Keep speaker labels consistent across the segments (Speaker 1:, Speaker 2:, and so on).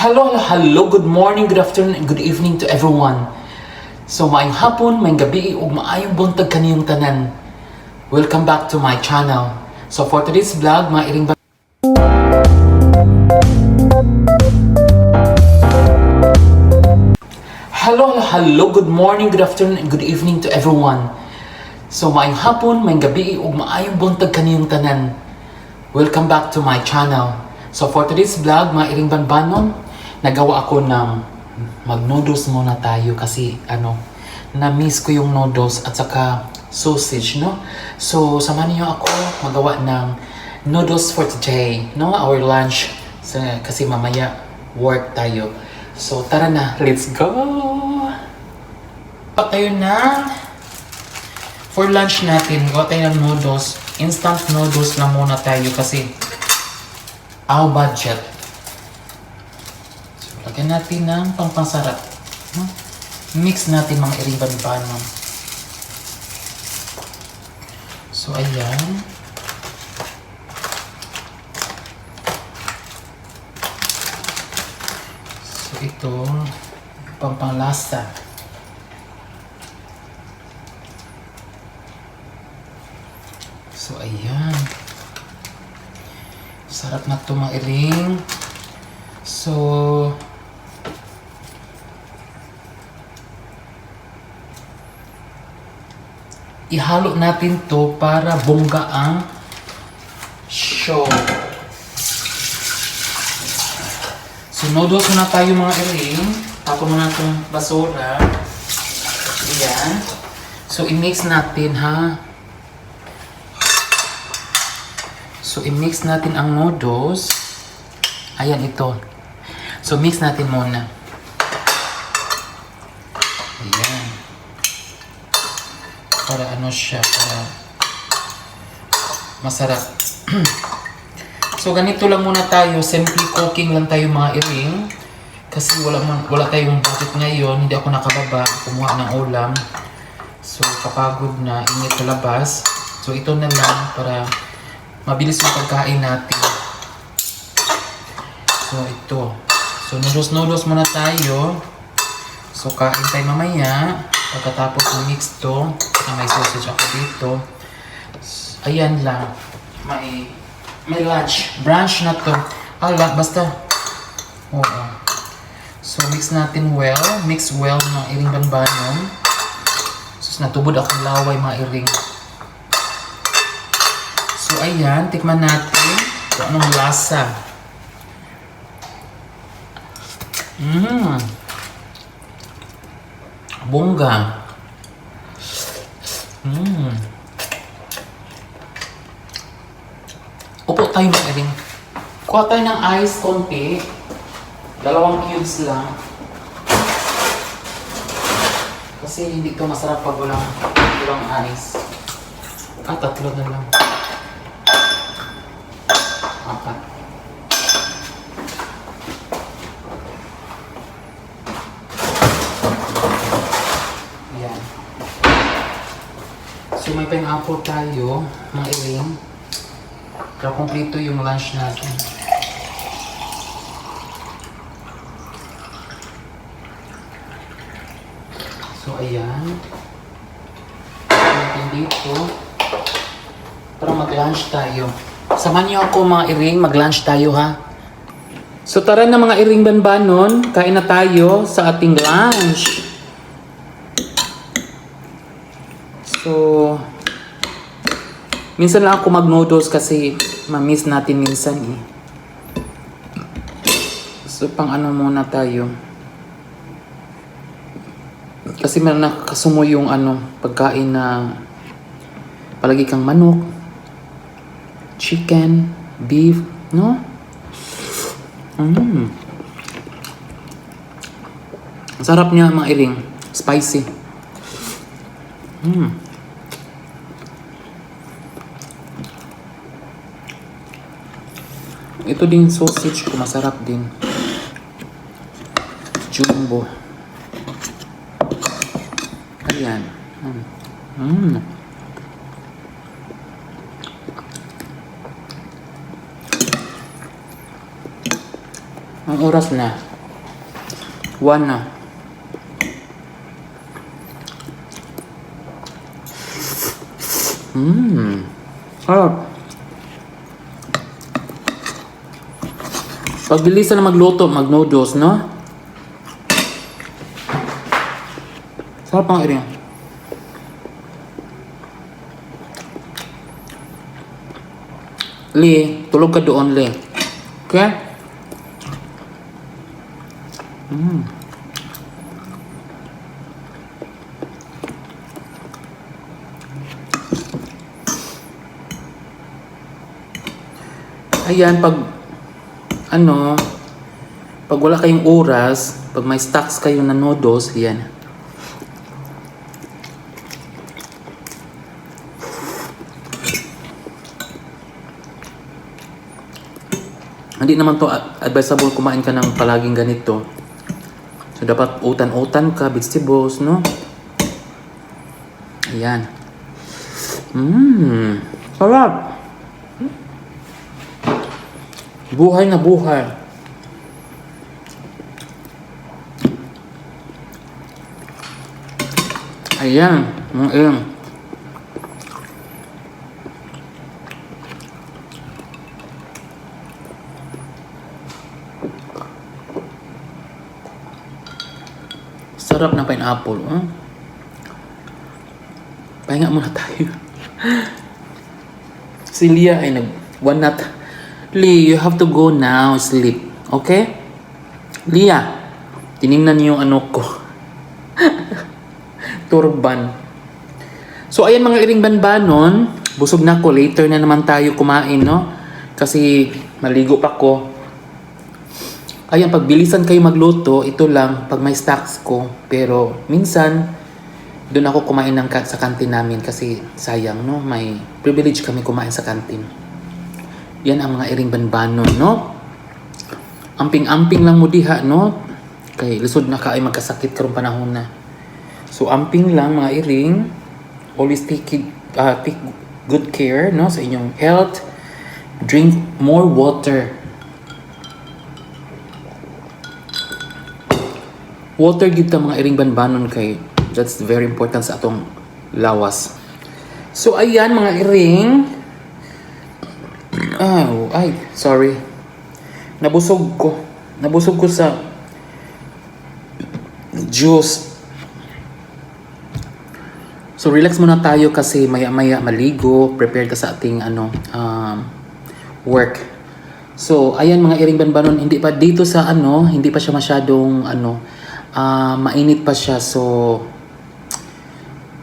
Speaker 1: Hello, good morning, good afternoon, and good evening to everyone. So, maayong hapon, maayong gabi, ug maayong buntag kaniyong tanan. Welcome back to my channel. So, for today's vlog, mairing ba... Hello, good morning, good afternoon, and good evening to everyone. So, maayong hapon, maayong gabi, ug maayong buntag kaniyong tanan. Welcome back to my channel. So for today's vlog, mga iring banbanon, nagawa ako ng mag-noodles muna tayo kasi na-miss ko yung noodles at saka sausage, no? So samahan niyo ako magawa ng noodles for today, no? Our lunch, kasi mamaya work tayo. So tara na, let's go! Tayo na for lunch natin, gawa tayo ng noodles. Instant noodles lang muna tayo kasi our budget. So, lagyan natin ng pampasarap. Mix natin mga iriban-banon. So, ayan. So, ito, pampalasa. So, ayan. Sarap na ito mga iring. So, ihalo natin to para bongga ang show. So, noodles na tayo mga iring. Tapon na itong basura. Ayan. So, i-mix natin ha. So, i-mix natin ang noodles. Ayan, ito. So, mix natin muna. Ayan. Para siya, para masarap. So, ganito lang muna tayo. Simple cooking lang tayo mga iring. Kasi wala tayong budget ngayon. Hindi ako nakababa. Kumuha ng ulam. So, kapagod na. Init sa labas. So, ito na lang para mabilis yung pagkain natin. So, ito. So, noodles muna tayo. So, kain tayo mamaya. Pagkatapos mix to. May sausage ako dito. So, ayan lang. May lunch. Brunch na to. Basta. Oo. So, mix natin well. Mix well ng iring banbanon. So, natubod akong laway mga iring. So, ayan, tikman natin kung anong lasa. Bongga. Upo tayo mga iring. Kuha tayo ng ice konti. 2 cubes lang. Kasi hindi ito masarap pag walang ice. 3 na lang. 4. Ayan. So may pineapple tayo, mga iring. Para kompleto yung lunch natin. So ayan. Natin dito. Para mag-lunch tayo. Samahan niyo ako mga iring, mag-lunch tayo ha. So tara na mga iring banbanon, kain na tayo sa ating lunch. So, minsan lang ako mag-noodles kasi ma-miss natin minsan eh. So pang muna tayo. Kasi meron nakakasumo yung pagkain na palagi kang manok, chicken, beef, no? Sarap niya mga iring. Spicy. Ito din sausage ko. Masarap din. Jumbo. Ayan. Ang oras na. One na. Sarap. Pagbilisan na magluto, mag-noodles, no? Sarap ang iring. Li, tulog ka doon, Li. Okay? Ayan, pag pag wala kayong oras, pag may stocks kayo na noodles, ayan. Hindi naman to advisable kumain ka ng palaging ganito. So, dapat utan-utan ka, vegetables, no? Ayan. Sarap! Buhay na buhay. Ayan. Ayan. Sarap ng pineapple. Pahinga muna tayo. Si Lia ay one nut. Lee, you have to go now, sleep. Okay? Lia, tinignan niyo yung ano ko. Turban. So, ayan mga iring banbanon. Busog na ako. Later na naman tayo kumain, no? Kasi maligo pa ko. Ayan, pag bilisan kayo magluto, ito lang, pag may stocks ko. Pero, minsan, doon ako kumain sa kantin namin kasi sayang, no? May privilege kami kumain sa kantin. Yan ang mga iring banbanon, no? Amping-amping lang mo diha, no? Kay lisod na ka ay magkasakit karong panahon na. So, amping lang mga iring. Always take good care, no? Sa inyong health. Drink more water. Water gid ta mga iring banbanon kay that's very important sa atong lawas. So, ayan mga iring. Sorry. Nabusog ko sa juice. So, relax muna tayo kasi maya-maya maligo. Prepare ka sa ating work. So, ayan mga iring banbanon. Hindi pa dito sa hindi pa siya masyadong mainit pa siya. So,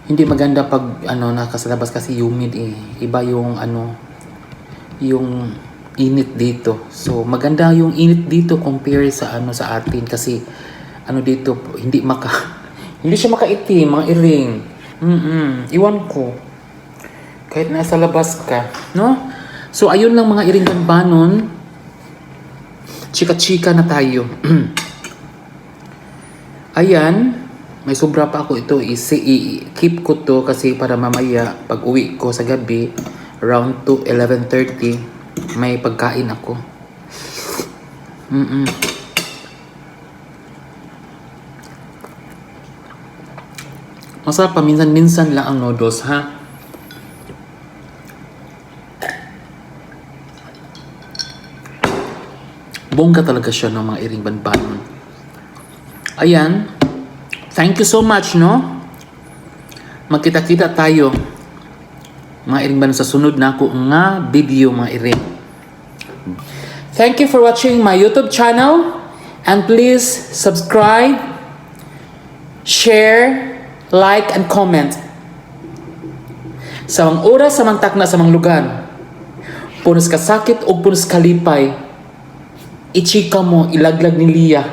Speaker 1: hindi maganda pag nasa labas kasi humid eh. Iba yung yung init dito. So, maganda yung init dito compare sa sa atin kasi dito hindi siya makaitim, mga iring. Iwan ko. Kahit nasa labas ka, no? So, ayun lang mga iring banbanon. Chika-chika na tayo. Ayan, may sobra pa ako ito. I-keep ko to kasi para mamaya pag uwi ko sa gabi around 11:30 may pagkain ako. Masarap paminsan-minsan lang ang noodles, ha? Bongga talaga siya ng mga iring banbanon. Ayan. Thank you so much, no? Magkita-kita tayo. Mga iring banbanon sa sunod na ako nga video, mga iring. Thank you for watching my YouTube channel. And please subscribe, share, like, and comment. Sa mga oras, sa mga takna, sa mga lugar, punos ka sakit o punos ka lipay, ichika mo, ilaglag ni Lia.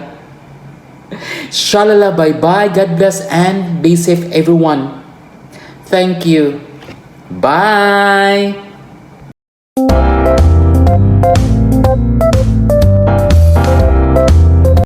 Speaker 1: Shalala, bye-bye, God bless, and be safe everyone. Thank you. Bye!